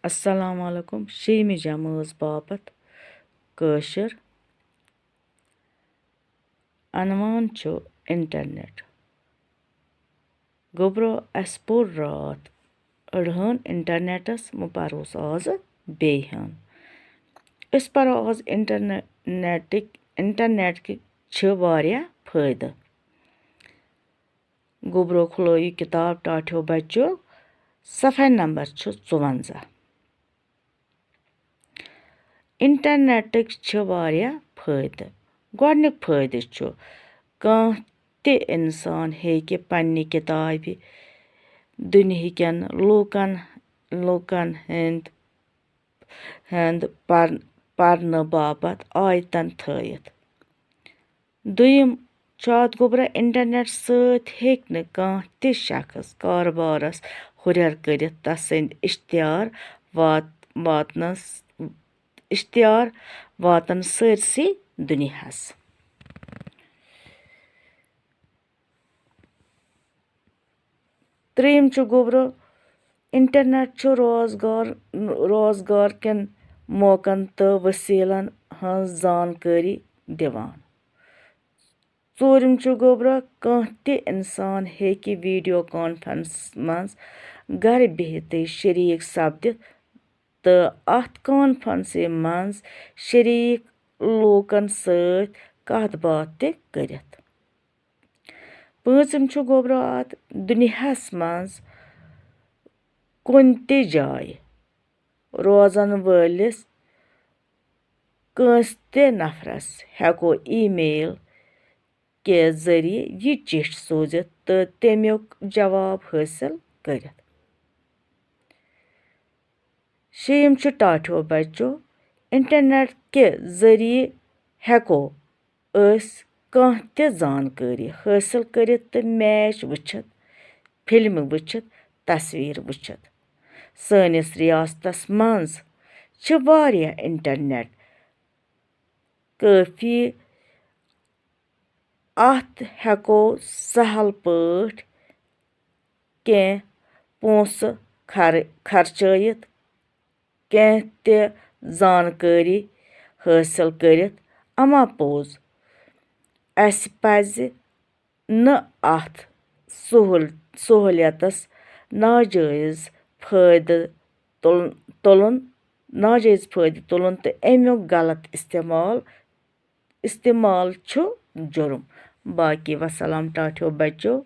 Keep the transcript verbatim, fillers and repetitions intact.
السلام علیکم۔ شیٚیِمہِ جمٲژ باپتھ کٲشُر۔ عنوان چھُ انٹرنیٹ۔ گوٚبرو، اَسہِ پوٚر راتھ أڑہَن انٹرنیٹَس، وۄنۍ پَروس آز بیٚیہِ ہَن۔ أسۍ پَرو آز انٹرنیٹٕکۍ، انٹرنیٹٕکۍ چھِ واریاہ فٲیدٕ۔ گوٚبرو، کھُلٲیِو کِتاب ٹاٹھیو بَچو، صفحہ نمبر چھُ ژُوَنٛزاہ۔ انٹرنیٹٕکۍ چھِ واریاہ فٲیدٕ۔ گۄڈٕنیُک فٲیدٕ چھُ، کانٛہہ تہِ اِنسان ہیٚکہِ پننہِ کِتابہِ دُنیہکٮ۪ن لوٗکن، لوٗکن ہٕنٛدۍ، ہٕنٛدۍ پر-، پرنہٕ باپتھ آیتن تھٲوِتھ۔ دوٚیِم چھُ اَتھ گوٚبرا، انٹرنیٹ سۭتۍ ہیٚکہِ نہٕ کانٛہہ تہِ شخص کارٕبارس ہُرٮ۪ر کٔرِتھ تسٕنٛدۍ اشتہار وات-، واتنس، اشتہار واتن سٲرسٕے دُنیاہس۔ ترٛیٚیِم چھُ گوٚبرو، انٹرنیٹ چھُ روزگار، روزگار کٮ۪ن موقعن تہٕ وسیلن ہٕنٛز زانکٲری دِوان۔ ژوٗرِم چھُ گوٚبرا، کانٛہہ تہِ اِنسان ہیٚکہِ ویڈیو کانفرنسس منٛز گرِ بِہِتھٕے شریک سپدِتھ تہٕ اَتھ کانفرنسہِ منٛز شریک لوٗکن سۭتۍ کتھ باتھ تہِ کٔرِتھ۔ پٲنٛژِم چھُ گوٚبرا، اَتھ دُنیاہَس منٛز کُنہِ تہِ جایہِ روزَن وٲلِس کٲنٛسہِ تہِ نفرَس ہٮ۪کو ای میل کہِ ذٔریعہٕ یہِ چِٹھۍ سوٗزِتھ تہٕ تَمیُک جواب حٲصِل کٔرِتھ۔ شیٚیِم چھُ ٹاٹھیو بچو، انٹرنیٹ کہِ ذٔریعہٕ ہٮ۪کو أسۍ کانٛہہ تہِ زانکٲری حٲصِل کٔرِتھ تہٕ میچ وٕچھِتھ، فلمہٕ وٕچھِتھ، تصویر وٕچھِتھ۔ سٲنِس ریاستس منٛز چھِ واریاہ انٹرنیٹ کٲفی۔ اَتھ ہٮ۪کو سہل پٲٹھۍ کینٛہہ پونٛسہٕ خر-، خرچٲیِتھ، کینٛہہ تہِ زانکٲری حٲصِل کٔرِتھ۔ اما پوٚز، اَسہِ پَزِ نہٕ اَتھ سہوٗل-، سہوٗلیتَس ناجٲیز فٲیدٕ تُل-، تُلُن، ناجٲیز فٲیدٕ تُلُن تہٕ اَمیُک غلط استعمال، استعمال چھُ جُرم۔ باقی وسلام ٹاٹھیو بچو۔